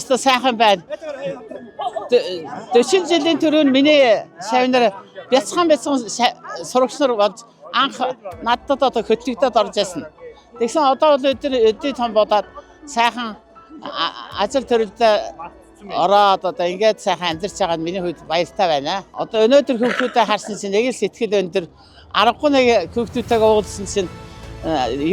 Ёстой сайхан байна. 40 жилийн түрүүн миний шавнар бяцхан бяцхан сурагч нар болж анх надад одоо хөтлөгдөд орж ирсэн. Тэгсэн одоо бол өдөр өдний том болоод сайхан ажил төрөлдөө ороод одоо ингээд сайхан амьдарч байгаа нь миний хувьд баяртай байна. Одоо өнөөдөр хүүхдүүдэд харсан чинь нэг л сэтгэл өндөр, аргагүй нэг хүүхдүүдтэйгээ уулзсан чинь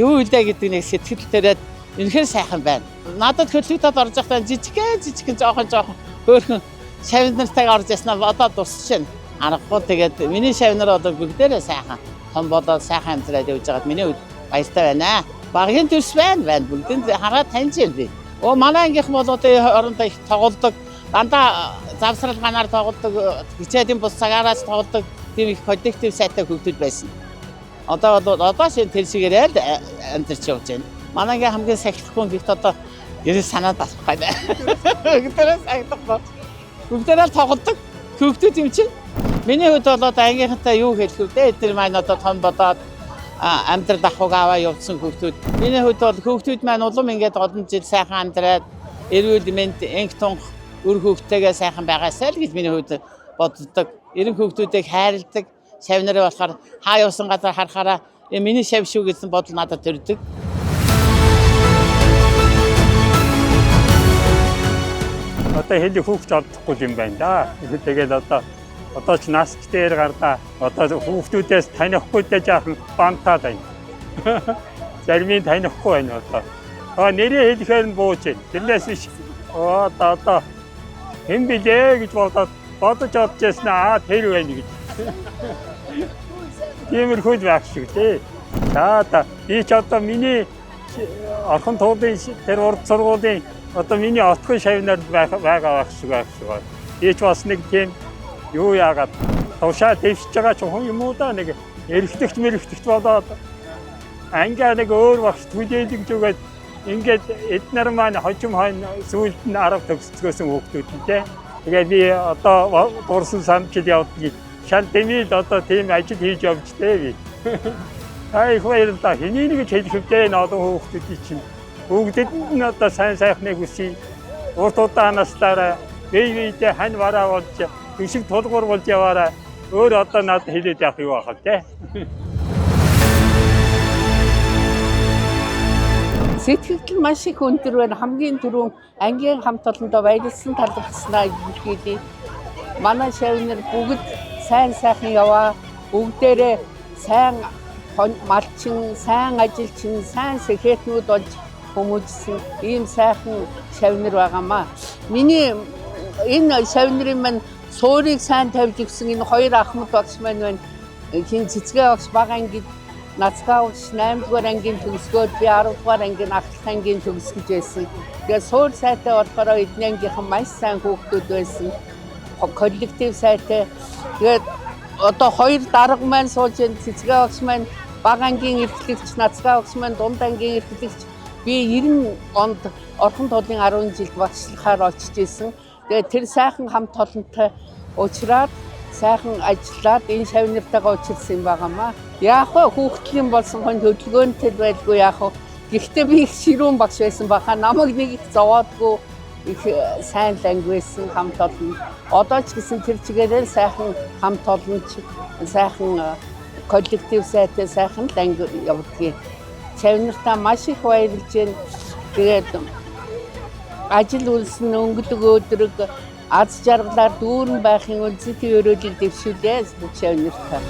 юу илээ гэдэг нэг сэтгэл төрөөд үнэхээр сайхан байна. Надад хөтлөгдөд орж байхдаа жижигхэн жижигхэн жоохон жоохон хөөрхөн шавь нартайгаа орж ирсэн одоо дусч байна. Аргагүй тэгээд миний шавь нар одоо бүгдээрээ сайхан том болоод сайхан амьдраад явж байгаад миний хувьд баяртай байна. Багийн төрс байна байна бүгдэнд хараад таньж байна би. Оо манай ангийнхан бол одоо орондоо их тоглодог. Дандаа завсрал ганаар тоглодог, хичээлийн бус цагаараас тоглодог тийм их коллектив сайтай хүүхдүүд байсан. Одоо бол одоо шинэ тэр чигээрээ л амьдарч явж байна. Манай ангийн хамгийн сахилахгүй гихт одоо ерөөс санаад басахгүй байна. Бүгдээрээ сахилахгүй. Бүгдээрээ л тоглодог хүүхдүүд юм чинь. Миний хувьд бол одоо ангийнхантай юу хэлэх вэ? Эдгээр маань одоо том болоод амьдрал ахуйг аваа явуулсан хүүхдүүд. Миний хувьд бол хүүхдүүд маань улам ингээд олон жил сайхан амьдраад эрүүл мэнд, энх тунх үр хүүхдтэйгээ сайхан байгаасай л гэж миний хувьд боддог. Эрен хүүхдүүдийг хайрладаг. Шавь нарыг болохоор хаа явсан газар харахаараа миний шавь шүү гэсэн бодол надад төрдөг. Одоо хэд хүүхд олдохгүй юм байна да. Тэгээд одоо ч нас ч дээр гарлаа. Одоо хүүхдүүдээс танихгүй дэ жаахан бантаад байна. Зарим нь танихгүй байна одоо. Аа нэрээ хэлэхээр нь бууж байна. Тэрнээс биш. Одоо хэн билээ гэж бодоод бодож олж яснаа аа тэр байна гэж. Тиймэрхүү л байх шиг тий. За одоо би ч одоо миний Орхон туулын тэр урд сургуулийн одоо миний отгон шавнаар байгаа байх шиг байх шиг байна. Би ч бас нэг тийм юу яагаад тушаа дэвшиж байгаа ч хүн юм уу да нэг эргэдэгч мэрэгдэгч болоод ангиа нэг өөр багш түлээлэг зүгээд ингээд эднэр маань хожим хойно сүүлд нь 10 төгсцгөөсөн хүүхдүүд нь те. Тэгээ би одоо дурсан самчил явдаг. Шал дэмий л одоо тийм ажил хийж явж тэ би. Та их баярлалаа. Хэнийг нэг хэлэх вдэ энэ олон хүүхдүүдийн чинь. Бүгдэд нь одоо сайн сайхныг хүсье. Урт удаан наслаараа бие биедээ хань вараа болж төшиг тулгуур болж яваараа. Өөр одоо надад хэлээд явах юу байх вэ? Сэтгэл маш их өндөр байна. Хамгийн түрүүн ангийн хамт олондоо баярлсан талархснаа илэрхийлье. Манай шавь нар бүгд сайн сайхан яваа. Бүгдээрээ сайн малчин, сайн ажилчин, сайн сэхэтнүүд болж хүмүүжсэн ийм сайхан шавь нар байгаамаа. Миний энэ шавь нарын маань суурийг сайн тавьж өгсөн энэ хоёр ахмад багш маань байна. Хин цэцгээ багш бага ангид, Нацгаа багш 8 дугаар ангийн төгсгөөд би 10 дугаар ангийн ахлах ангийн төгсгөж байсан. Тэгээ суур сайтай болохоор эдний ангийнхан маш сайн хүүхдүүд байсан. Коллектив сайтай. Тэгээд одоо хоёр дарга маань сууж байна. Цэцгээ багш маань бага ангийн эрхлэгч, Нацгаа багш маань дунд ангийн эрхлэгч. Би 90 онд Орхон туулын 10 жилд багшлахаар очиж исэн. Тэгээд тэр сайхан хамт олонтой уучраад сайхан ажиллаад энэ шавь нартайгаа учирсан юм байгаамаа. Яах вэ? Хүүхдлийн болсон хүн хөдөлгөөнтэй байлгүй яах вэ? Гэхдээ би их ширүүн багш байсан баха. Намайг нэг их зовоодгүй их сайн л анги байсан хамт олон. Одоо ч гэсэн тэр чигээрээ сайхан хамт олонч, сайхан коллектив сайтай сайхан л анги явдгийг. Шавь нартаа маш их баярлж байна. Тэгээд ажил үйлс нь өнгөлөг өөдрөг аз жаргалаар дүүрэн байхын үлзий өрөөлийг дэвшүүлээ бүх шавь нартаа.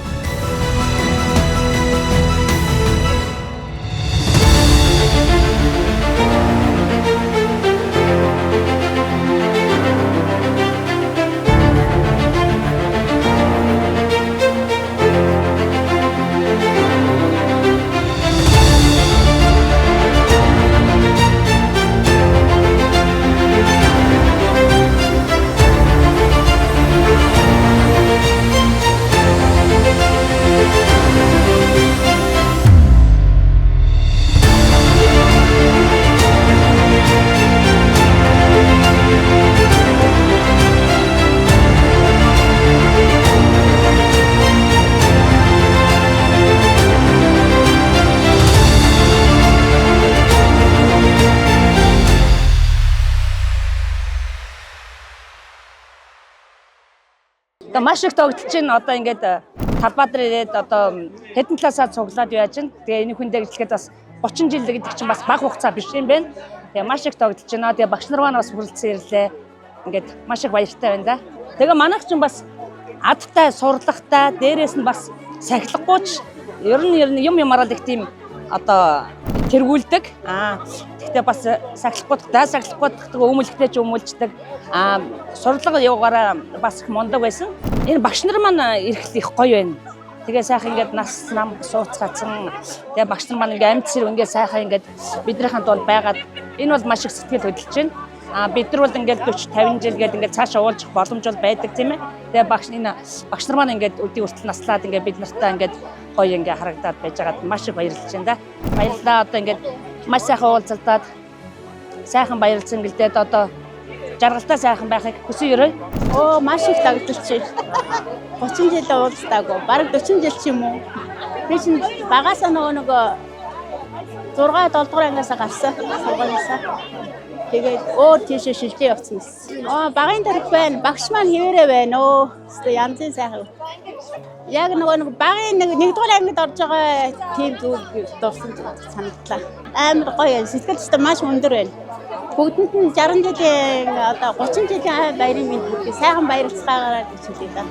Одоо маш их догдолж чинь одоо ингээд талбай дээр ирээд одоо хэдэн талаасаа цуглаад яаж чинь. Тэгээ энэ хүн дээр гэхлээр бас 30 жил гэдэг чинь бас бага хугацаа биш юм байна. Тэгээ маш их догдолж байна. Тэгээ багш нар маань бас хүрэлцэн ирлээ. Ингээд маш их баяртай байна да. Тэгээ манайх чинь бас адтай, сурлагатай, дээрээс нь бас сахилахгүй ч ер нь юм юмараа л их тийм одоо тэргүүлдэг. Тэгтээ бас сахилахгүй, даа сахилахгүй өмөлхтэй ч өмөлждөг. Сурлага юугаараа бас их мундаг байсан. Энэ багш нар маань эрхэл их гоё байна. Тэгээ сайхан ингээд нас нам сууцгаацсан. Тэгээ багш нар маань ингээд амьд сэрв ингээд сайхан ингээд биднийхэн дунд байгаад энэ бол маш их сэтгэл хөдлөж байна. Бид нар бол ингээд 40 50 жил гээд ингээд цаашаа уулзах боломж бол байдаг, тийм ээ. Тэгээ багш нар маань ингээд өдий хүртэл наслаад ингээд бид нартай ингээд гоё ингээд харагдаад байж байгаад маш их баярлаж байна да. Баярлалаа, одоо ингээд маш сайхан уулзалтаад сайхан баярлсан гэлдээд одоо жаргалтай сайхан байхыг хүсэн ерөөе. Оо, маш их догдолж байна. 30 жил уулзтаагүй. Бараг 40 жил ч юм уу. Би чинь багасаа нөгөө 6 7 дугаар ангиасаа гарсан. Сургуулиасаа. Тэгээд өөр тийшээ шилжээ явцсан гэсэн. Аа, багын тарих байна. Багш маань хэвээрээ байна өө. Хэвээ янзын сайхан. Яг нөгөө нэг багын нэг нэгдүгээр ангид орж байгаа тийм зүйл дурсан санагдлаа. Амар гоё юм. Сэтгэл зүйн маш өндөр байна. Бүгдэнд нь 60 жилийн, одоо 30 жилийн баярын мэнд хүргэе. Сайхан баярлцгаагаарай гэж хэлье да.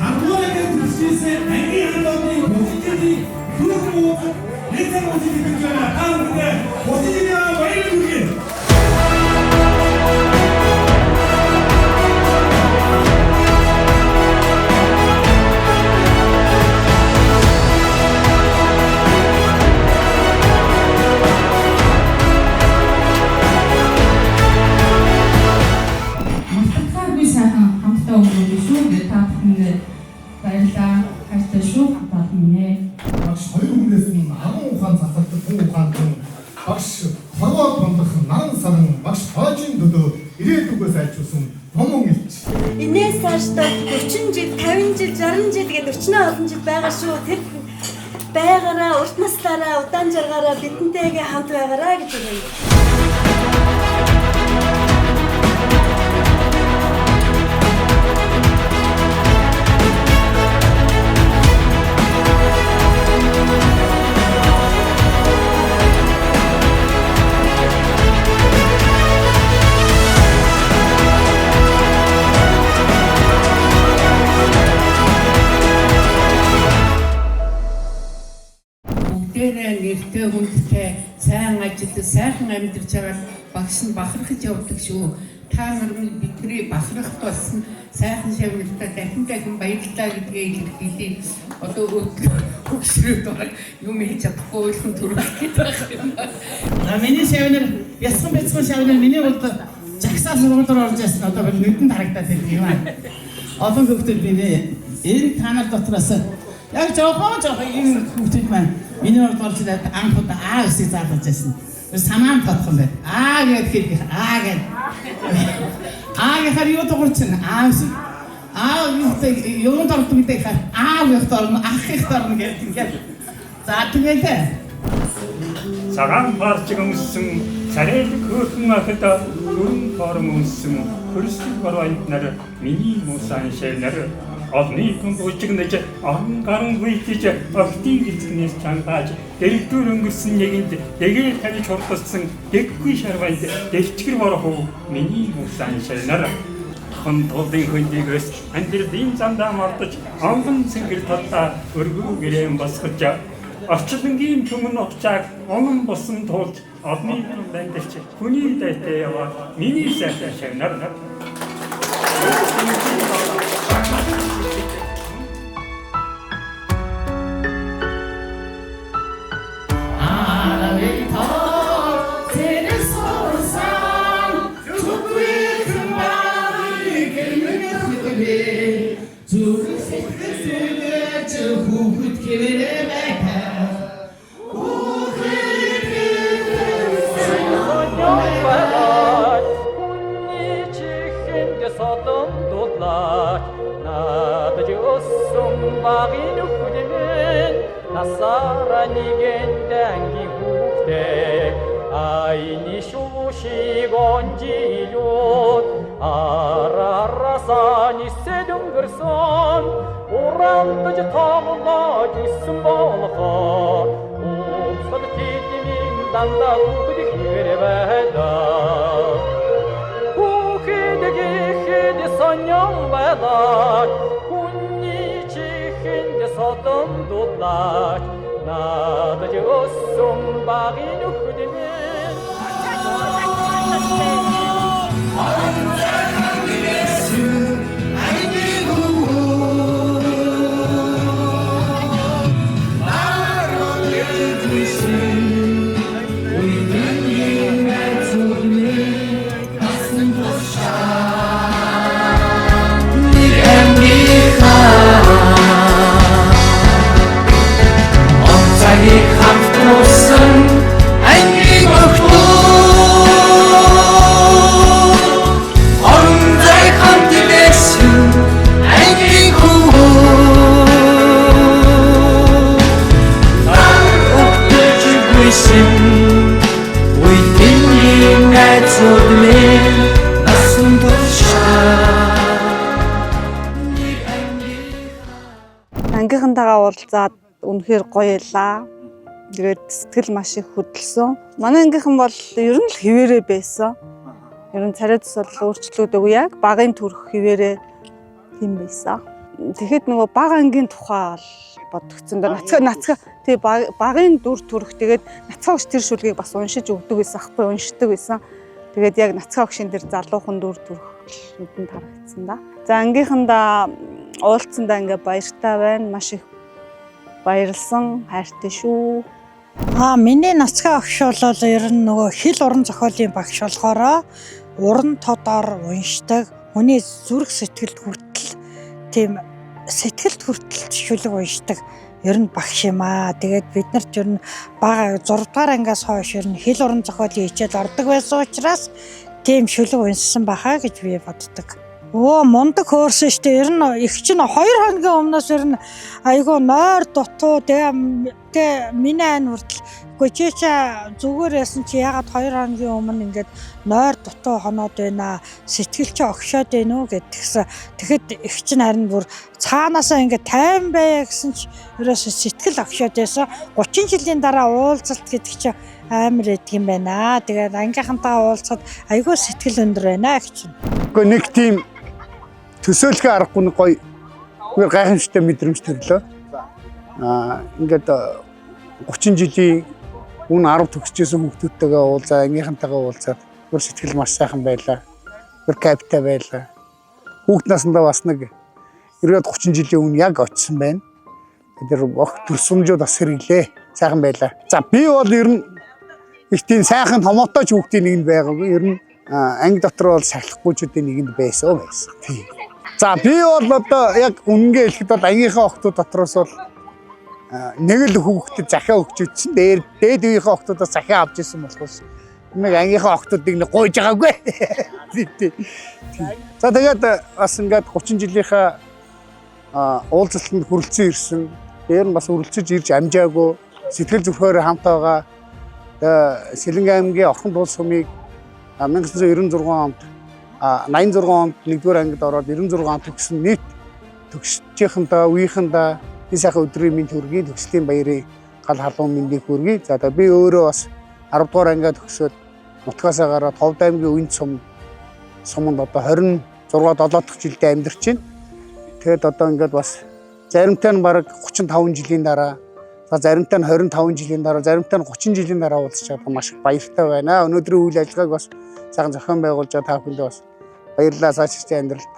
Ардугаар төрссөн ангийн хамт олонны 30 жилийн түүхэн уулзалт нэг цаг үеийг эхэлж байна. Та бүхэндээ 30 жилийн баяр хүргэе. Мартахааргүй сайхан хамтдаа өнгөрөөе шүү. Тэгээд та бүхэндээ баярлалаа. Хайртай шүү. Хамт олон минь ээ. Багш хоёр хүнээс нь агуу ухаан цацалдаг хүн ухаантан, багш хорвоо дундах наран саран, багш хойжин төдөө ирээдүгөөс альжуулсан номон элч. Энээс цаашдаа 30 жил, 50 жил, 60 жил гээд өчнөө олон жил байгаа шүү. Тэр байгаараа, урт наслаараа, удаан жаргаараа бидэнтэйгээ хамт байгаараа гэж хэлье. Бүгдээрээ нэртэй хүндтэй сайн ажиллаж, сайхан амьдарч байгаа багш нь бахархаж явдаг шүү. Та нар минь бидний бахарх болсон сайхан шавнартаа дахин дахин баярлалаа гэдгээ илэрхийлье. Одоо хөгшрөөд баг юм хэлж чадахгүй ойлгон төрөх гэдэг юм. За, миний шавнар бяцхан бяцхан шавнар миний урд жагсаа сургууль руу орж ирсэн, одоо би нүдэнд харагдаад байдаг юм аа. Олон хүүхдүүд миний энэ та нар дотроос яг жоохон жоохон энэ хүүхдүүд маань миний урд орж ирээд анх удаа Аа гэсийг заалгаж байсан. Санаан тодхон байна. Аа гэд хэлэх Аа гэд. Аа гэхээр юу дуурчин Аа гэсэн. Аа гэдэг юунд ордог гэдэг гэхээр аа гэх орно, ах их орно гэдэг ингээд. За, тэгээд Цагаан парчиг өмссөн царайлаг хөөрхөн ахад өрн хорон өмссөн хөрсөг борвонд нар миний муусан шавнар олны түнд үжигнэж орон гарan гүйтэж охтын эзэгнээс чангааж дэрэгдүр өнгөрсөн нэгэнд дэгээ тавьж хурдсан дэггүй шарванд дэлчгэр борох миний муусан шавнар хон тулын хөндийгөөс амьдралын замдаа мордож онгон цэнгэр талдаа өргөө гэрээн босгож орчлонгийн түмэн угчааг онон босон туулж олны түнд амьдарч хүний дайтай яваа миний сайхан шавнар. Хүүхэд хэвээрээ байх. Хүүхэд Сонён хүний чихэнд содон дулаач надад өссөн багын нөхөд минь насаараа нэгэнд ангийн хүүхдээ айны шүүшиг онжилүүд араасаа нисэд өнгөрсөн уралдаж тоглож өссөн болохоор уулзахад тэдний дандаа хүүхэд хэвээрээ байдаг. Хүүхэд гэхэд сонин байлаа, хүний чихэнд содон дулаач надад өссөн багын нөхөд минь. Цагийг хамт туулсан ангийн охтууд, орон зай хамт илээсэн ангийн хүү, нар өгдөж гүйсэн үеийн найзууд минь насан туршдаа. Ангийнхантайгаа уулзаад үнэхээр гоё ялаа. Тэгээд сэтгэл маш их хөдөлсөн. Манай ангийнхан бол ер нь л хэвээрээ байсан. Ер нь царай тус бол өөрчлөгдөөгүй, яг багын төрх хэвээрээ тийм байсан. Тэгэхэд нөгөө бага ангийн тухай бол бодогдсон доо. Нацгаа нацгаа тий багын дүр төрх, тэгээд нацгаа өгч тэр шүлгийг бас уншиж өгдөг байсан ахгүй, уншдаг байсан. Тэгээд яг нацгаа өгшин тэр залуухан дүр төрх нүдэнд харагдсан да. За, ангийнхандаа уулзсандаа ингээ баяртай байна. Маш их баярлсан, хайртай шүү. Аа, миний нацгаа огш бол ер нь нөгөө хэл уран зохиолын багш болохоро уран тодор уншдаг, хүний зүрх сэтгэлд хүртэл, тийм сэтгэлд хүртэл шүлэг уншдаг ер нь багш юм аа. Тэгээд бид нарт ер нь бага 6 дугаар ангиас хойш ер нь хэл уран зохиолын хичээл ордог байсан учраас тийм шүлэг уншсан бахаа гэж би боддог. Өө, мундаг хөөрсөн штэ. Ер нь их чинь 2 хоногийн өмнөөс ер нь айгүй нойр дутуу, тэгээ миний айн хүртэл үгүй чи чи зүгээр ясан чи ягаад 2 хоногийн өмнө ингээд нойр дутуу хоноод байна, сэтгэл чи огшоод байна уу гэдгсэн. Тэгэхэд их чинь харин бүр цаанаасаа ингээд тайван байя гэсэн чи ерөөсө сэтгэл огшоод байсан. 30 жилийн дараа уулзалт гэдэг чи амар эдг юм байна. Тэгээд ангийнхантайгаа уулзахад айгүй сэтгэл өндөр байна гэх чинь. Гэхдээ нэг тийм төсөөлөхөө аргагүй нэг гоё нэг гайхамшигтай мэдрэмж төрлөө. Аа, ингээд 30 жилийн өмнө 10 төгсөжсэн хүүхдүүдтэйгээ уулзаа, ангийнхантайгаа уулзаад бүр сэтгэл маш сайхан байлаа. Бүр кайфтай байлаа. Хүүхд насандаа бас нэг 90 30 жилийн өмнө яг очисон байна. Тэр ох төрсөмжүүд бас хэрэглээ. Сайхан байлаа. За, би бол ер нь их тийм сайхан томоотойч хүүхдийн нэгэнд байгаагүй. Ер нь анги дотор бол сахилахгүйчүүдийн нэгэнд байсан байсан. Тийм. За, би бол одоо яг үнэнгээ хэлэхэд бол ангийнхаа охтууд дотроос бол нэг л хүүхдэд захиа өгч үтсэн. Дээр дээд үеийнхээ охтуудаас захиа авч исэн болохоос нэг ангийнхаа охтуудыг нэг гуйж байгаагүй. Тийм, тийм. За, тэгээд бас ингээд 30 жилийнхаа уулзалтанд хүрэлцэн ирсэн. Дээр нь бас үргэлжиж ирж амжаагүй. Сэтгэл зүрхээр хамт байгаа. Тэгээ Сэлэнгэ аймгийн Орхон туул сумыг 1996 онд, 86 онд 1-р ангид ороод 96 онд төгссөн нийт төгсжийнхэнтэй үеийнхэндээ энэ сайхан өдрийн мэнд хүргэе, төгслийн баярын гал халуун мэндийг хүргэе. За, тэгээ би өөрөө бас 10 дугаар ангиа төгсөөд нутгаасаа гараад Ховд аймгийн Үнд сум суманд одоо 26 7 дахь жилдээ амьдарч байна. Тэгээд одоо ингээд бас заримтай нь бараг 35 жилийн дараа, за заримтай нь 25 жилийн дараа, заримтай нь 30 жилийн дараа уулзч байгаа маш их баяртай байна. Өнөөдрийн үйл ажиллагааг бас сайхан зохион байгуулж байгаа та бүхэндээ бас баярлалаа. Цаашдын амьдралд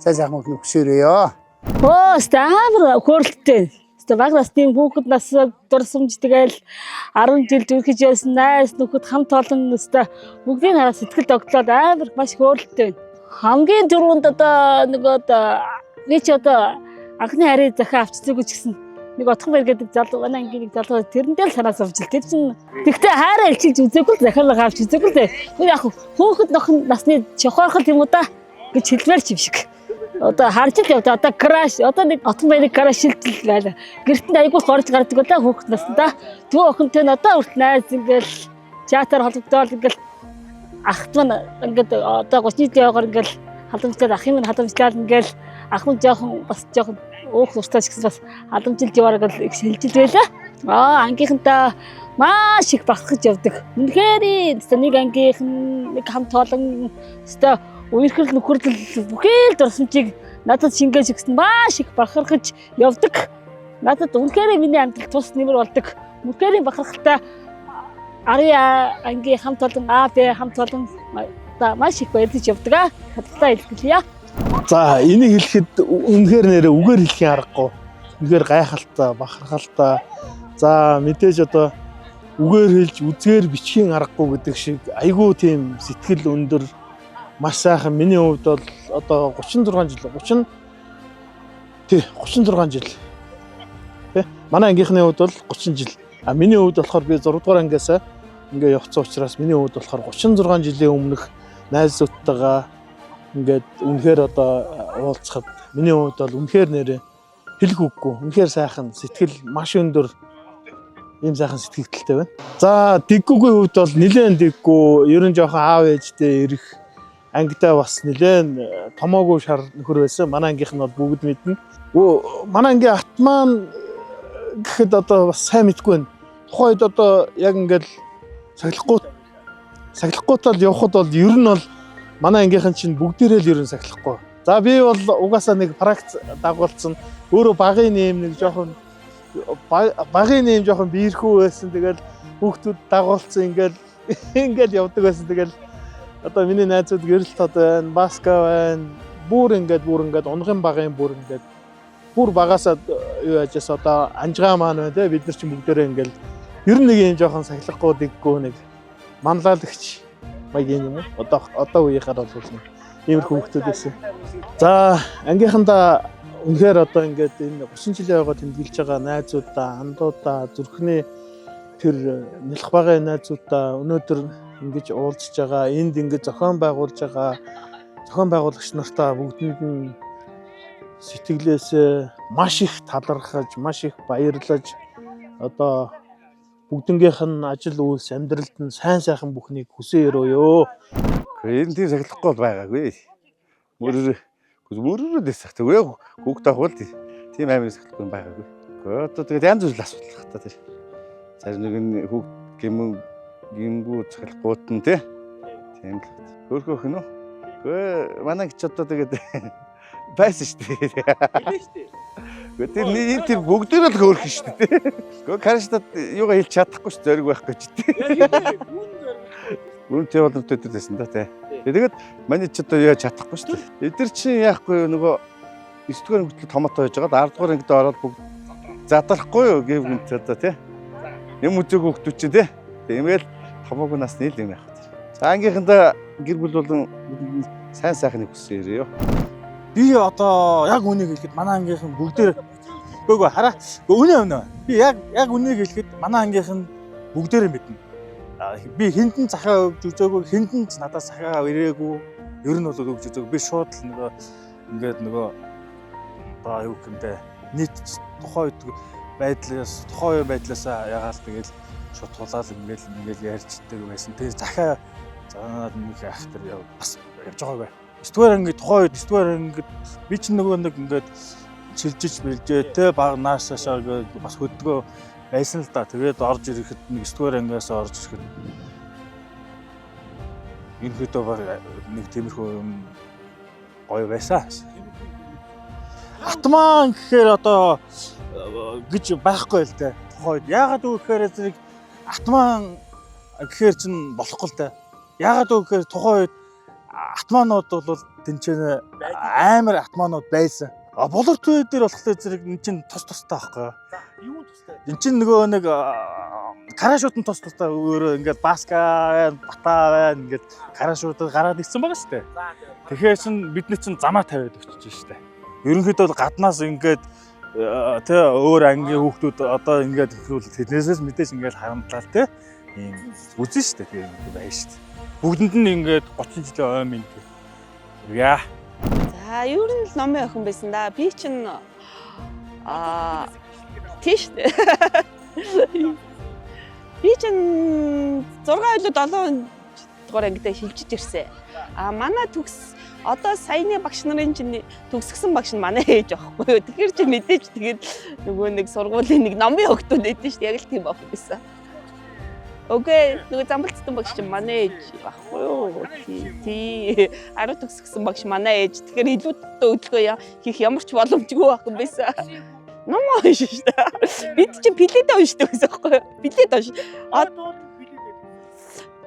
сайн сайхан бүхний хүсээрэй. Өө, амар хөөрөлттэй. Өстой баг насны хүүхэд нас дурсамж тэгэл 10 жил зүрхэж байсан найз нөхөд хамт олон өстой бүгдийг хараа сэтгэл догтлоод амар маш хөөрөлттэй. Хамгийн түрүүнд одоо нөгөө би чи одоо Анхны харийн захиа авчизээгүй ч гэсэн нэг Отгонбаяр гэдэг залуу, манай ангийн нэг залуу тэрэндээ л санаа зовж л. Тэр чинь тэгтээ хайраа илчилж үзээгүй л, захиалга авч үзээгүй л. Тэр яг хөөхд нохын насны чохоорхол юм уу да гэж хэлмээр ч юм шиг. Одоо харж л явда. Одоо crush, одоо нэг Отгонбаярыг crush шилжил байла. Гэрт нь айгүй горж гардаг болоо хөөхд наснда. Дүү охинтой нь одоо хүртэл найз, ингээл чатаар холбогдоол, ингээл ахт маань ингээд одоо 30 жилийн яваагаар ингээл халамжлал, ах юм халамжлал, ингээл ах нь жоохон бас жоохон өөх дуртай ч гэсэн бас халамжилж яваараа гэл их шилжил байлаа. Ангийнхантай маш их бахархаж явдаг. Үнэхээр нэг ангийнхан, нэг хамт олон өстой үерхэл нөхөрлөл бүхэл дурсамжийг надад шингээж өгсөн, маш их бахархаж явдаг. Надад үнэхээр миний амьдрал тус нэмэр болдог. Үнэхээр бахархалтай 10 ангийн хамт олон А, Б хамт олон одоо маш их баярлаж явдаг аа. Хадгалаа илтгэлье. За, энийг хэлэхэд үнэхээр нэрээ үгээр хэлэхийн аргагүй. Үнэхээр гайхалтай, бахархалтай. За, мэдээж одоо үгээр хэлж үзгээр бичхийн аргагүй гэдэг шиг айгүй тийм сэтгэл өндөр, маш сайхан. Миний хувьд бол одоо 36 жил, 30, тий, 36 жил. Тий. Манай ангийнхны хувьд бол 30 жил. А миний хувьд болохоор би 6 дугаар ангиасаа ингээ явцсан учраас миний хувьд болохоор 36 жилийн өмнөх найзуудтайгаа ингээд үнэхээр одоо уулзахад миний хувьд бол үнэхээр нэрээ хэлэх үггүй. Үнэхээр сайхан, сэтгэл маш өндөр, ийм сайхан сэтгэгдэлтэй байна. За, дэггүйгийн хувьд бол нэлээд дэггүй, ер нь жоохон аав ээжтэй ирэх ангидаа бас нэлээд томоогүй шар нөхөр байсан. Манай ангийнх нь бол бүгд мэднэ. Манай ангийн ат маань гэхэд одоо бас сайн мэдгүй байна. Тухайн үед одоо яг ингээд сахилахгүй тал явхад бол ер нь бол манай ангийнхан чинь бүгдээрээ л ер нь сахилахгүй. За, би бол угаасаа нэг практ дагуулсан. Өөрөө багын нэм нэг жоохон багын нэм жоохон биерхүү байсан. Тэгэл хүүхдүүд дагуулсан, ингээл явдаг байсан. Тэгэл одоо миний найзууд гэрэл тод байна, баска байна. Бүр ингээд унахын багын бүр ингээд бүр багасаа юу яжээс одоо анжгаа маань байна те, бид нар чинь бүгдээрээ ингээл ер нь нэг юм жоохон сахилахгүй дэггүй нэг манлайлагч маягийн юм уу? Одоо үеийнхаар бол нэг иймэрхүү хүмүүс байсан. За, ангийнхандаа үнэхээр одоо ингээд энэ 30 жилийн ойгоо тэмдэглэж байгаа найзуудаа, андуудаа, зүрхний тэр нялх багын найзуудаа өнөөдөр ингэж уулзж байгаа, энд ингэж зохион байгуулж байгаа зохион байгуулагч нартаа бүгдэнд нь сэтгэлээсээ маш их талархаж, маш их баярлаж, одоо бүгднгийнх нь ажил үйлс амьдралд нь сайн сайхан бүхнийг хүсэн өрөөё. Энэ тийм сахилахгүй бол байгаагүй. Мөрөөр дэсэх. Тэгээ хүүхд авах бол тийм амар сахилахгүй юм байгаагүй. Одоо тэгээд янз бүрийн асуудал хата тэр. Зарим нэг нь хүүхд гэмэн гимгүү сахилахгүйт нь тий. Тийм л. Хөөхөх нь үү? Гэхдээ манай гэж одоо тэгээд байсан шүү дээ. Гэхдээ тэр нэг тэр бүгдээр л хөөрхөн шүү дээ. Гэхдээ караштад юугаа хэлж чадахгүй шүү, зориг байхгүй ч тий. Үнтэй боломжтой өдөр байсан да тий. Тэгээд манай ч одоо яаж чадахгүй шүү дээ. Эдгээр чинь яахгүй нөгөө 9 дугаар ангид томото хийж байгаа, 10 дугаар ангид ороод бүгд задрахгүй юу гэв гүнт одоо тий. Юм үзээгүй хүмүүс чинь тий. Тиймгээл томоогүй насны л юм яах вэ. За, ангийнхандаа гэр бүл болон сайн сайхныг хүссэн ирээ. Би одоо яг үнийг хэлэхэд манай ангийнхан бүгдээр үгүй хараа үнэ үнэ. Би яг үнийг хэлэхэд манай ангийнхан бүгдээрээ мэднэ. Би хинтэн захаа өгж үзээгүй, хинтэн ч надад захаа ирээгүй. Ер нь бол өгж үзээгүй. Би шууд л нөгөө ингээд нөгөө одоо юу гэх юм бэ? Нийт тухайн үед байдлаас тухайн үеийн байдлаасаа ягаал тэгэл шууд тулаал ингээл ярьждаг байсан. Тэгээ захаа занаад нэг ах тэр бас явж байгаагүй. 9 дугаар анги тухайн үед 9 дугаар ангид би чинь нөгөө нэг ингээд чилжиж бэлжээ те баг наашаашаа гээд бас хөдгөө байсан л да. Тэгээд орж ирэхэд нэг 9 дугаар ангиас орж ирэхэд ерөнхийдөө баг нэг тиймэрхүү юм гоё байсан. Атман гэхээр одоо гэж байхгүй л дээ. Тухайн үед яагаад үг гэхээр зэрэг атман гэхээр чинь болохгүй л дээ. Яагаад үг гэхээр тухайн үед атманууд бол тэнцэнэ амар атманууд байсан. А болор түй дээр болохоор зэрэг эн чинь тус тустай байхгүй юу? Юу тустай? Эн чинь нөгөө нэг карашууд нь тус тустай өөрөө ингээд баска байна, бата байна, ингээд карашуудад гараад ирсэн байгаа шүү дээ. Тэгэхээр чин бидний чин замаа тавиад өчөж шүү дээ. Ерөнхийдөө бол гаднаас ингээд тэ өөр ангийн хүүхдүүд одоо ингээд ихрүүл тэднээсээс мэдээж ингээд харамдлаа тэ ийм үзэн шүү дээ, тийм юм байна шүү дээ. Бүгдэнд нь ингээд 30 жилийн ой минь яа. За, ер нь л номын охин байсан да. Би чинь тийш дээ. Би чинь 6 или 7 дугаар ангидаа шилжиж ирсэн. А манай төгс одоо саяны багш нарын чинь төгсгсөн багш нь манай ээж аахгүй юу. Тэгэхээр чи мэдээж тэгээд нөгөө нэг сургуулийн нэг номын охтууд байдсан шүү дээ. Яг л тийм охин байсан. Окей, нөгөө замбалцсан багш чинь манай ээж байхгүй юу? Тий. 10 төгсгсөн багш манай ээж. Тэгэхээр илүү хөдөлгөөн хийх ямар ч боломжгүй байх юм байсан. Ном уншин шүү дээ. Бид чинь пледээ уншдаг гэсэн байхгүй юу? Плед унш.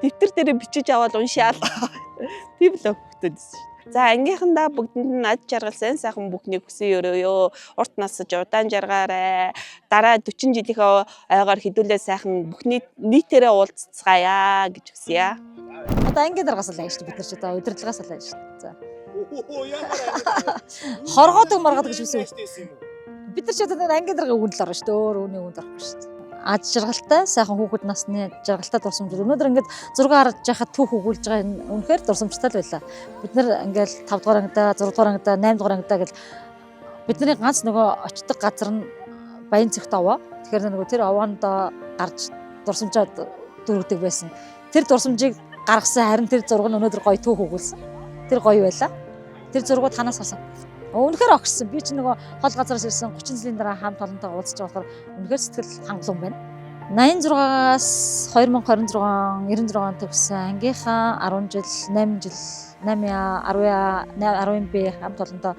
Дэвтэр дээрээ бичиж аваад уншаал. Тийм л охтод байсан шүү. За, ангийнхандаа бүгдэнд нь ад жаргал, сайн сайхан бүхнийг хүсэн өрөөё. Урт насаж удаан жаргаарай. Дараа 40 жилийнхээ ойгоор хэдүүлээ сайхан бүхний нийтээрээ уулзцгаая гэж хүсье. Одоо ангийн даргаас л ааш бид нар ч одоо удирдлагаас л ааш. За. Хоргоодог маргадаг гэж үсэн. Бид нар ч одоо ангийн даргын үгэнд л орно шүү дээ. Өөр үүний үгэнд орохгүй шүү дээ. Ад жаргалтай сайхан хүүхэд насны жаргалтай дурсамж. Өнөөдөр ингээд зураг харж байхад түүх өгүүлж байгаа энэ үнэхээр дурсамжтай л байлаа. Бид нар ингээд 5 дугаар ангидаа, 6 дугаар ангидаа, 8 дугаар ангидаа гэл бидний ганц нөгөө очдог газар нь Баян цэгт овоо. Тэгэхээр нөгөө тэр овоонд гарч дурсамжаа дүүргэдэг байсан. Тэр дурсамжийг гаргасан, харин тэр зураг нь өнөөдөр гоё түүх өгүүлсэн. Тэр гоё байлаа. Тэр зургууд танаас харсан. Үнэхээр огшсон. Би ч нөгөө хол газараас ирсэн 30 жилийн дараа хамт олонтойгоо уулзч байгаа болохоор үнэхээр сэтгэл хангалуун байна. 86-аас 2026 он 96 он төгссөн ангийнхаа 10 жил, 8 жил, 8А, 10А, 10Б хамт олонтоо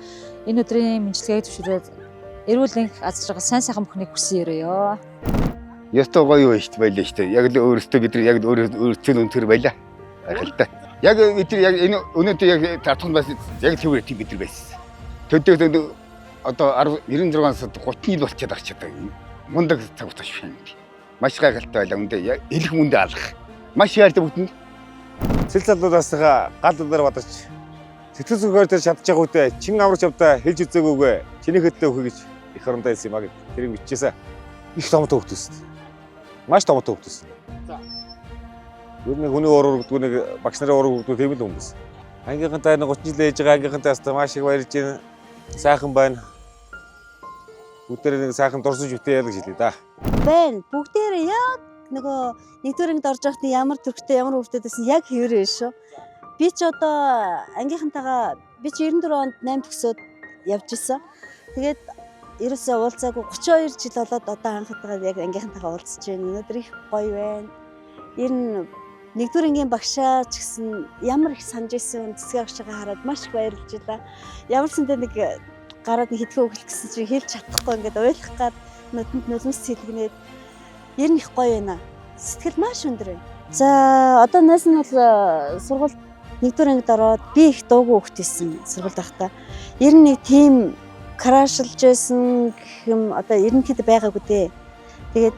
энэ өдрийн мэндчилгээг зөвшөөрөөд эрүүл энх, аз жаргал, сайн сайхан бүхнийг хүсэн өрөөё. Ёстой гоё юу шүү байлаа шүү дээ. Яг л өөрөөсөө бид нар яг өөрсдөө өнтөр байлаа. Гайхалтай. Яг бид нар яг энэ өнөөдөр яг тартхан бас яг л хэвээр тийм бид нар байсан. Төдөө одоо 96 сард 30 жил болчиход байгаа ч одоо мундаг цаг хугацаа шүү. Маш гайхалтай байлаа. Үндэ элэх мүндэ алах. Маш хайртай бүгдэнд. Цэл залуураас гал удаар бадарч сэтгэл зүрхээр тэр чадж байгаа үедээ чин аварч явдаа хэлж үзээгүйгээ чиний хөдлөө өгье гэж их орондоо хэлсэн юм а гэд тэрийг бичээсэ. Их томтой хөвгтөс. Маш томтой хөвгтөс. Ер нь хүний уур өгдгүү, нэг багш нарын уур өгдгүү тийм л хүмүүс. Ангийнхантай 30 жил ээж байгаа ангийнхантай хаста маш их баярлж байна. Сайхан байна. Бүгдээрээ нэг сайхан дурсаж битээ ял гэж хэлье да. Байна. Бүгдээрээ яг нөгөө нэгдүгээр ангид орж байхад ямар төрхтэй, ямар хүүхдүүд байсан яг хэвээрээ шүү. Би ч одоо ангийнхантайгаа би ч 94 онд 8 төгсөөд явж исэн. Тэгээд ерөөсөө уулзаагүй 32 жил болоод одоо анхтайгаа яг ангийнхантайгаа уулзч байна. Өнөөдөр их гоё байна. Ер нь нэгдүгээр ангийн багшаа ч гэсэн ямар их санаж исэн, цэцгээ багшаагаа хараад маш их баярлж байлаа. Ямар ч үндэ нэг гараад нэг хэдхэн үг хэлэх гэсэн чинь хэлж чадахгүй ингээд уйлах гад нүдэнд нулимс сэлгэнээд ер нь их гоё байна. Сэтгэл маш өндөр байна. За, одоо найз нь бол сургууль нэгдүгээр ангид ороод би их дуугүй хөвгт байсан сургуульд байхдаа. Ер нь нэг тийм крашлж байсан гэх юм одоо ерөнхийдөө байгаагүй дээ. Тэгээд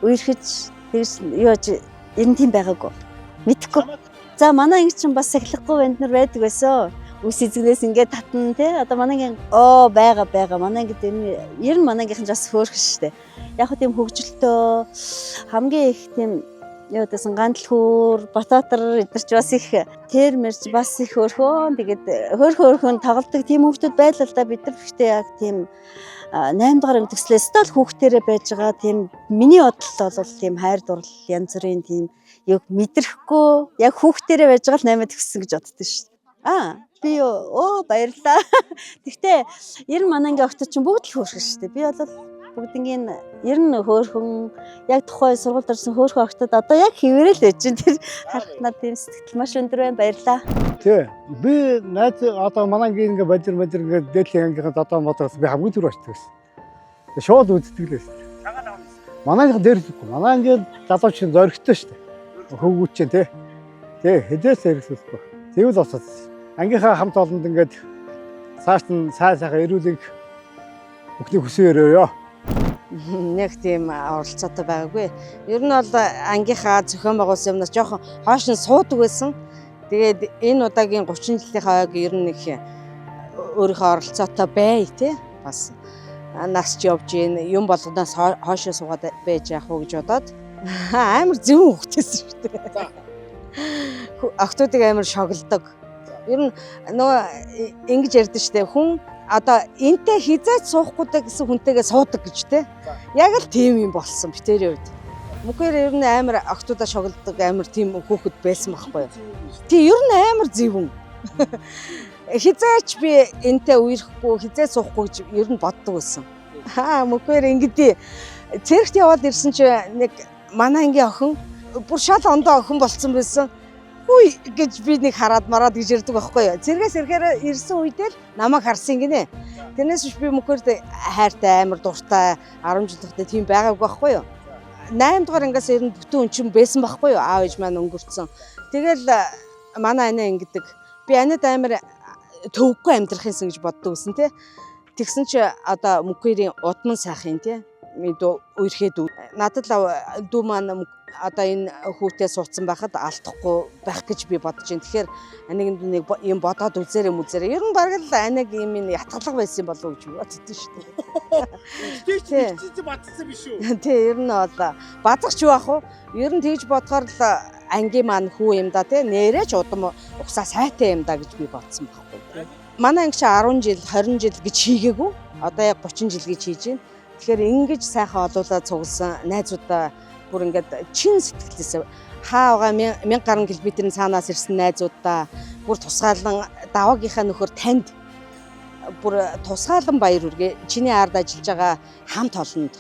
үерхэж тэгж юу яаж ер нь тийм байгаагүй. Мэдхгүй. За, манай анги чинь бас сахилахгүй банд нар байдаг байсан. Үс эзэгнээс ингээд татна тий. Одоо манай ангийн оо байгаа байгаа. Манай ангид ер нь манай ангийнхан ч бас хөөрхөн шүү дээ. Яг хөө тийм хөгжилтөө хамгийн их тийм юу гэсэн гандлхүүр, бататар эдэр ч бас их тэр мэрч бас их хөөрхөн. Тэгээд хөөрхөн тоглодог тийм хүүхдүүд байлаа л да. Бид нар гэхдээ яг тийм 8 дугаар анги төгслээс л хүүхдэрээ байж байгаа тийм миний бодлол бол тийм хайр дурлал янз бүрийн тийм юг мэдрэхгүй яг хүүхдэрээ байж байгаа л 8 төгссөн гэж боддоо шүү дээ. Аа би юу баярлаа. Тэгтээ ер нь манай ангийн охтууд чинь бүгд л хөөрхөн шүү дээ. Би бол бүгднгийн ер нь хөөрхөн яг тухайн сургуульд орсон хөөрхөн охтууд одоо яг хэвээрээ л байж байна. Тэр харахад надад тийм сэтгэл маш өндөр байна. Баярлаа. Тий. Би найз одоо манай ангийн ингээ бажир бажир ингээ дээдлийн ангийнхаа додоо модоос би хамгийн түрүү очдог гэсэн. Шууд үздэг л байсан. Манай ангийнхан дээрлэхгүй. Манай ангийн залууч чинь зоригтой шүү дээ. Хөвгүүд чинь тий. Тий, хэдээс хэрэгсэхгүй. Тэгвэл босоод. Ангийнхаа хамт олонд ингээд цааш нь сайн сайхан эрүүлэг бүхний хүсэн өрөөё. Нэг тийм оролцоотой байгаагүй. Ер нь бол ангийнхаа зохион байгуулсан юмнаас жоохон хойш нь суудаг байсан. Тэгээд энэ удаагийн 30 жилийнхаа ойг ер нь их Өөрийнхөө оролцоотой бай тий. Бас насч явж гин юм болгоноос хоошоо суугаад байж яах уу гэж бодоод амар зөв хөвгтэйсэн шүү дээ. Охтуудыг амар шоглодог. Ер нь нөгөө ингэж ярьдэн шүү дээ. Хүн одоо энтэй хизээч суухгүй даа гэсэн хүнтэйгээ суудаг гэж те. Яг л тийм юм болсон битэрийн үед. Мөнхээр ер нь амар охтуудаа шоглодог амар тийм хүүхэд байсан байхгүй юу? Тий, ер нь амар зөвөн. Хизээч би энтэй үерхгүй, хизээ суухгүй гэж ер нь боддог байсан. Аа, мөнхээр ингэдэй. Цэрэгт яваад ирсэн чи нэг манай ангийн охин бүр шал ондоо охин болцсон байсан. Хүй гэж би нэг хараад мараад гэж ярьдаг байхгүй юу. Цэргээс ирэхээр ирсэн үедээ л намайг харсан гинэ. Тэрнээс биш би мөнхөр хайртай амар дуртай 10 жил тахтай тийм байгаагүй байхгүй юу. 8 дугаар ангиас ер нь бүтэн өнчин байсан байхгүй юу. Аав ээж маань өнгөрцөн. Тэгэл манай анаа ингэдэг. Би анаад амар төвөггүй амьдрах юмсан гэж боддог гэсэн тий. Тэгсэн чи одоо мөнхөрийн удман сайхан тий. Үерхэд надад л дүү маань одоо энэ хүүтэй суудсан байхад алдахгүй байх гэж би бодож байна. Тэгэхээр аниг нэг юм бодоод үзээрэй мүзээрэй. Ер нь бараг л аниг юм ин ятгалга байсан болов уу гэж би боддоо шүү дээ. Тэгч бадцсан биш үү? Тий, ер нь бол базах ч юу ах вэ? Ер нь тэгж бодохоор л ангийн маань хүү юм да тий. Нэрээ ч удам угсаа сайтай юм да гэж би бодсон байхгүй. Манай анги чи 10 жил, 20 жил гэж хийгээгүй. Одоо яг 30 жил гэж хийж байна. Тэгэхээр ингэж сайхан олуулаад цугласан найзуудаа бүр ингээд чин сэтгэлээс хаа байгаа 1000 гаруй километрийн цаанаас ирсэн найзуудаа бүр тусгаалan даваагийнхаа нөхөр танд бүр тусгаалan баяр хүргэе. Чиний ард ажиллаж байгаа хамт олонд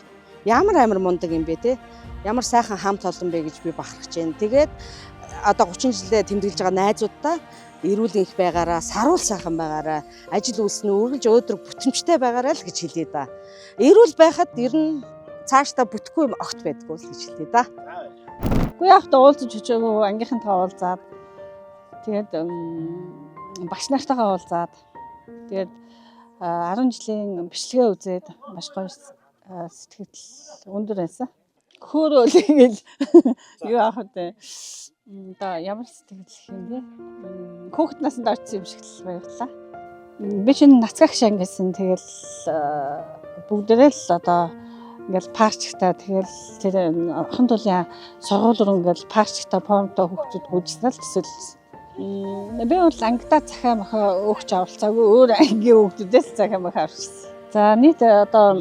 ямар амар мундаг юм бэ те? Ямар сайхан хамт олон бэ гэж би бахархаж байна. Тэгээд одоо 30 жилдээ тэмдэглэж байгаа найзуудаа эрүүл энх байгаараа, саруул сайхан байгаараа, ажил үйлс нь үргэлж өөдрөг бүтэмжтэй байгаараа л гэж хэлье да. Эрүүл байхад ер нь цаашдаа бүтэхгүй юм огт байдгүй л гэж хэлье да. Үгүй яг та уулзаж өчөөгүй ангийнхантайгаа уулзаад тэгээд багш нартайгаа уулзаад тэгээд 10 жилийн бичлэгээ үзээд маш гоё сэтгэл өндөр байсан. Хөөрөөл ингээл юу аах вэ? Одоо ямар сэтгэл гэх юм бэ? Хүүхэд насанд очсон юм шиг л баярлаа. Би чинь нацгах шан гэсэн тэгэл бүгдээрээ л одоо ингээл парчтай тэгэл тэр хан тулын сургууль руу ингээл парчтай формтой хүүхдүүд гүйжсэн л төсөөлсөн. Би бол ангидаа захиа махаа өгч авалцаагүй өөр ангийн хүүхдүүдээс захиа махаа авчихсан. За нийт одоо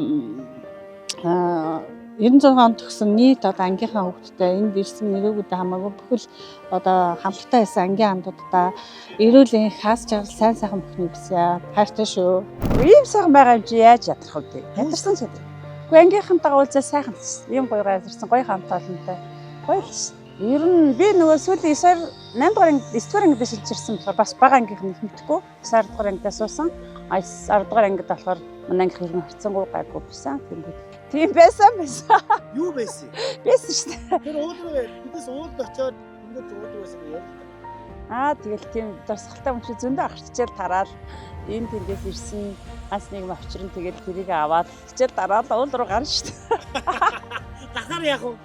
96 онд төгсөн нийт одоо ангийнхаа хүүхдтэй энд ирсэн нэрөөгүүдээ хамаагүй бүхэл одоо хамттай байсан ангийн андуудаа эрүүл энх хаас жаргал сайн сайхан бүхнийг хүсье. Хайртай шүү. Ийм сайхан байгаа юм чи яаж ядрах вэ? Ядарсан ч ядрах. Гэхдээ ангийнхантайгаа уулзаа сайхан л шээ. Ийм гоё газарсан гоё хамт олонтой. Гоё л шээ. Ер нь би нөгөө сүүлийн 9 8 дугаар анги 9 дугаар ангид шилжирсэн болохоор бас бага ангийнх нь их мэдэхгүй. 9 дугаар ангидаа суусан. А 10 дугаар ангид болохоор манай ангийнх ер нь харцсангүй гайгүй байсан. Тийм байсан байсан. Юу байсан? Байсан шүү дээ. Тэр уул руу бидээс уулд очиод ингээд уулд байсан юм ярьдаг. Аа тэгэл тийм дурсгалтай юм чи зөндөө авах хичээл тараал энэ тэндээс ирсэн ганц нэг мовчрон тэгэл тэрийг аваад хичээл дараал уул руу гарна шүү дээ. Дахаар яах вэ?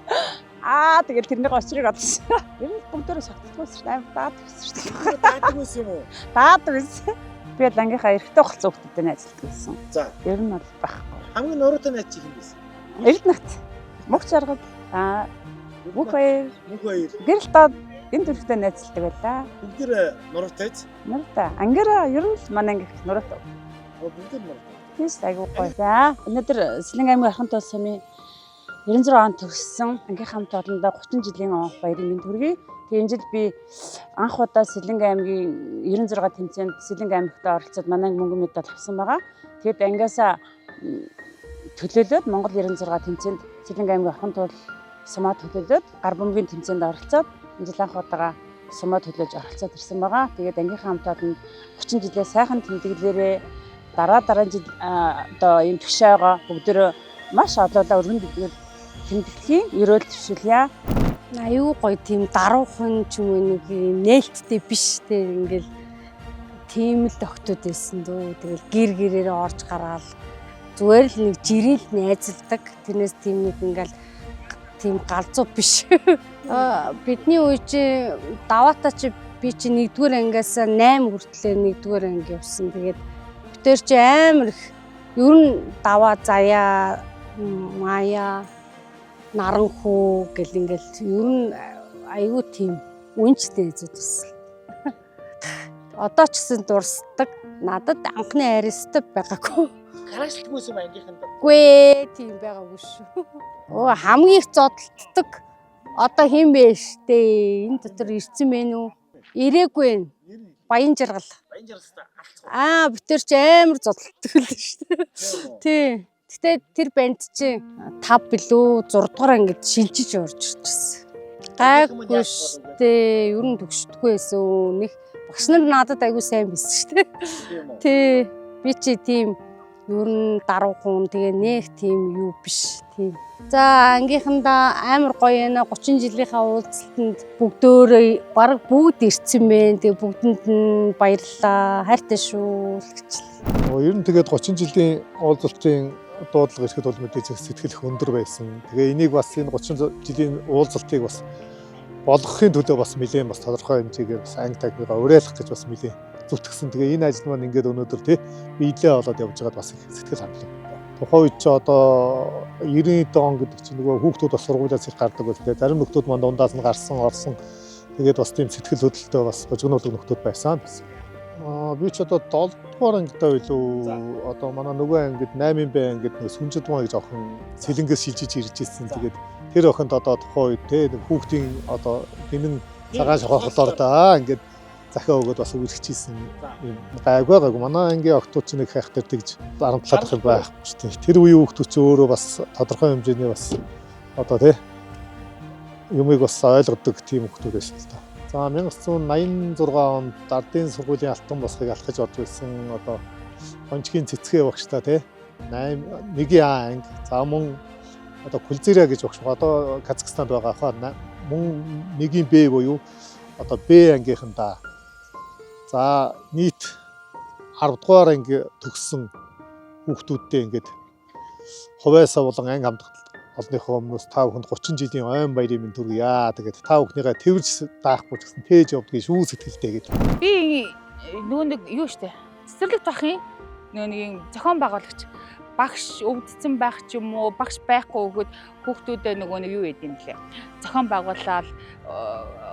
Аа тэгэл тэрнийг очрыг олсон. Ер нь бүгдээрээ шатдаггүй шүү дээ. Амар даадаг байсан шүү дээ. Даадаг байсан юм уу? Даадаг байсан. Би бол ангийнхаа эрэгтэй голцоо хүүхдүүдтэй найзалдаг байсан. За. Ер нь бол байхгүй. Хамгийн нуруутай найз чи хэн байсан? Эрдэнэт. Мөнх жаргал. Аа Мөнх баяр. Мөнх баяр. Гэрэл доод энэ төрхтэй найзалдаг байлаа. Бүгдээр нуруутай ч? Нуруутай. Ангиараа ер нь л манай анги их нуруутай. Бүгдээр нуруутай. Тийш айгуу гоё. За өнөөдөр Сэлэнг аймгийн Орхон туул сумын 96 он төгссөн ангийн хамт олондоо 30 жилийн баярын мэнд хүргэе. Тэгээ энэ жил би анх удаа Сэлэнг аймгийн 96 тэмцээнд Сэлэнг аймагт оролцоод манай анги мөнгөн медаль авсан байгаа. Тэгэд ангиасаа төлөөлөөд Монгол 96 тэмцээнд Сэлэнг аймгийн Орхон туул сумаа төлөөлөөд гар бөмбөгийн тэмцээнд оролцоод энэ жил анх удаага сумаа төлөөлж оролцоод ирсэн байгаа. Тэгээд ангийнхаа хамт олонд 30 жилээ сайхан тэмдэглээрээ дараа жил одоо ийм төгшөөгөө бүгдөө маш олоолаа өргөн дэдгээр тэмдэглэхийн ерөөл төвшүүлье. Аюу гоё тийм даруухан ч юм уу нэг юм нээлттэй биш те ингээл тийм л охтууд байсан дөө. Тэгэл гэр гэрээрээ орж гараал зүгээр л нэг жирэл найзалдаг. Тэрнээс тийм нэг ингээл тийм галзуу биш. Бидний үе чи даваатаа чи би чи нэгдүгээр ангиас 8 хүртлээр нэгдүгээр анги явсан. Тэгээд Бид чи амар их ер нь даваа заяа, маяа, наранхүү гэл ингээл ер нь айгүй тийм үнчтэй эзэд бас. Одоо ч гэсэн дурсдаг. Надад анхны аристай байгаагүй. Гараашлдаггүйсэн юм ангийнханд. Үгүй ээ, тийм байгаагүй шүү. Оо хамгийн их зодтолддог. Одоо хэн бэ штэ? Энэ дотор ирсэн бэ нү? Ирээгүй ээ. Баян жаргал. Баян жаргалтай алцгаа. Аа, бид тэр чи амар зодтолдог л шүү дээ. Тий. Гэтэ тэр банд чи 5 билүү 6 дугаар ангид шилжиж орж ирчихсэн. Гайгүй штэ. Ер нь төгшдөггүй байсан. Нэг багш нар надад айгүй сайн байсан штэ. Тий. Би чи тийм ер нь даруухан тэгээ нэх тийм юу биш тийм. За ангийнхандаа амар гоё яана 30 жилийнхаа уулзалтанд бүгдөөрөө бараг бүгд ирсэн мэн. Тэгээ бүгдэнд нь баярлалаа. Хайртай шүү л гэж. Ер нь тэгээд 30 жилийн уулзалтын дуудлага ирэхэд бол мэдээж сэтгэл их өндөр байсан. Тэгээ энийг бас энэ 30 жилийн уулзалтыг бас болгохын төлөө бас нэлээд бас тодорхой хэмжээгээр бас анги тагмыгаа уриалах гэж бас нэлээд зүтгэсэн. Тэгээ энэ ажил маань ингээд өнөөдөр тий биелээ болоод явж байгаад бас их сэтгэл хангалуун. Тухайн үед чи одоо 90 он гэдэг чинь нөгөө хүүхдүүд бас сургуулиас их гардаг байсан. Тэгээ зарим нөхдүүд маань дундаас нь гарсан, орсон. Тэгээд бас тийм сэтгэл хөдлөлтөй бас божигнуулаг нөхдүүд байсан. Би ч одоо 7 дугаар ангидаа билүү. Одоо манай нөгөө ангид 8 Б ангид нэг Сүнжидван гэж охин Сэлэнгээс шилжиж ирж ирсэн. Тэгээд тэр охинд одоо тухайн үед те нэг хүүхдийн одоо гинэн цагаан шохохлоор да ингээд захиа өгөөд бас үргэлжчихсэн юм гайгүй гайгүй. Манай ангийн охтууд ч нэг хайх тэр тэгж дарамтлах юм байхгүй ч тийм. Тэр үеийн хүүхдүүд ч өөрөө бас тодорхой хэмжээний бас одоо те юмыг бас ойлгодог тийм хүүхдүүд байсан л та. За 1986 онд Ардын сургуулийн алтан босхыг алхаж орж ирсэн одоо Гончгийн цэцгээ багштай те 8 1 А анги за мөн одоо Кулзиря гэж багш одоо Казахстанд байгаа хаа мөн 1 Б буюу одоо Б ангийнхандаа за нийт 10 дугаар анги төгссөн хүүхдүүдтэй ингээд хувиасаа болон анги хамтлагт олныхоо өмнөөс та бүхэнд 30 жилийн ойн баярын мэнд хүргье. Тэгээд та бүхнийгээ тэрж даахгүй ч гэсэн тээж явдгийг шүү сэтгэлтэй гэж. Би нөгөө нэг юу штэ. Цэцэрлэг бахын нөгөө нэг юм зохион байгуулагч багш өвдсөн байх ч юм уу, багш байхгүй өгөхөд хүүхдүүдэд нөгөө нэг юу яд юм лээ. Зохион байгуулаад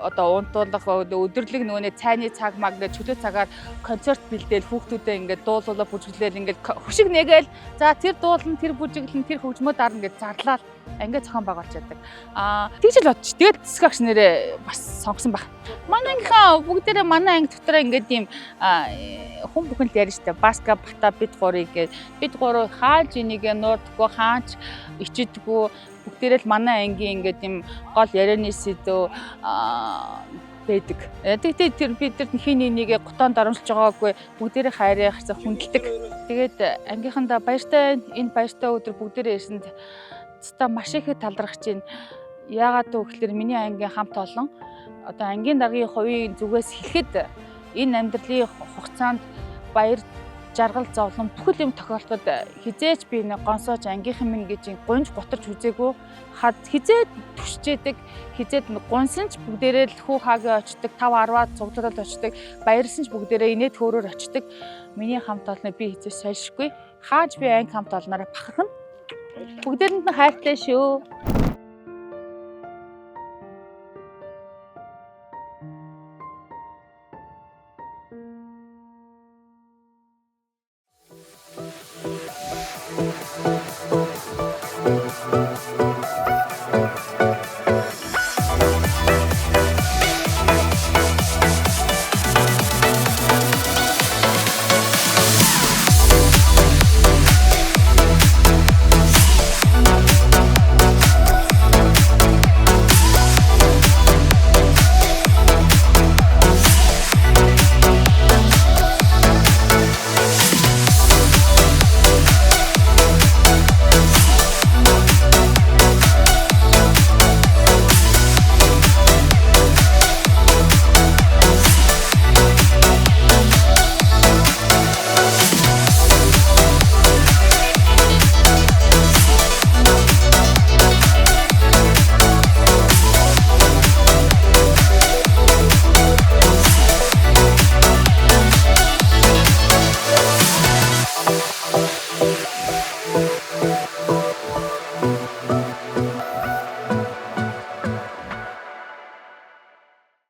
одоо унтуулах өдөрлөг нөгөө нэг цайны цаг маг гэж чөлөө цагаар концерт бэлдээл хүүхдүүдэд ингээд дуулуулаа бүжиглээл ингээд хөшиг нэгээл за тэр дуулан тэр бүжиглэн тэр хөгжмөө дарна гэж зарлал ингээд зохион байгуулж яадаг. Аа тэгж л бодчих. Тэгээд цэцэг агш нэрээ бас сонгосон баг. Манай ангийнхаа бүгдээрээ манай анги дотроо ингээд ийм хүн бүхэн л ярина штэ. Баска бата бид гурыг гээд бид гурав хааж энийгээ нуурдаггүй хаач ичидэггүй бүгдээрээ л манай ангийн ингээд ийм гол ярианы сэдв байдаг. Тэгтээ тэр бид нар хин энийгээ гутаан дарамтлж байгаагүй бүгдээрээ хайраа харьцаа хүндэлдэг. Тэгээд ангийнхандаа баяртай энэ баяртай өдөр бүгдээрээ ирсэнд цэта маш их талархаж байна. Яагаад гэвэл миний ангийн хамт олон одоо ангийн даргын хувийн зүгээс хэлэхэд энэ амьдралын хугацаанд баяр жаргал зовлон бүхэл юм тохиолдоход хизээч би нэг гонсооч ангийнхан минь гэж гунж гутарч үзээгүй хад хизээд түшчээдэг хизээд гунсан ч бүгдээрээ л хүү хаагийн очдог 5 10-аад цугларал очдог баярлсан ч бүгдээрээ инээд хөөрөөр очдог. Миний хамт олныг би хизээч сольшгүй хааж би анги хамт олноороо бахархна. Бүгдээрэнд нь хайртай шүү.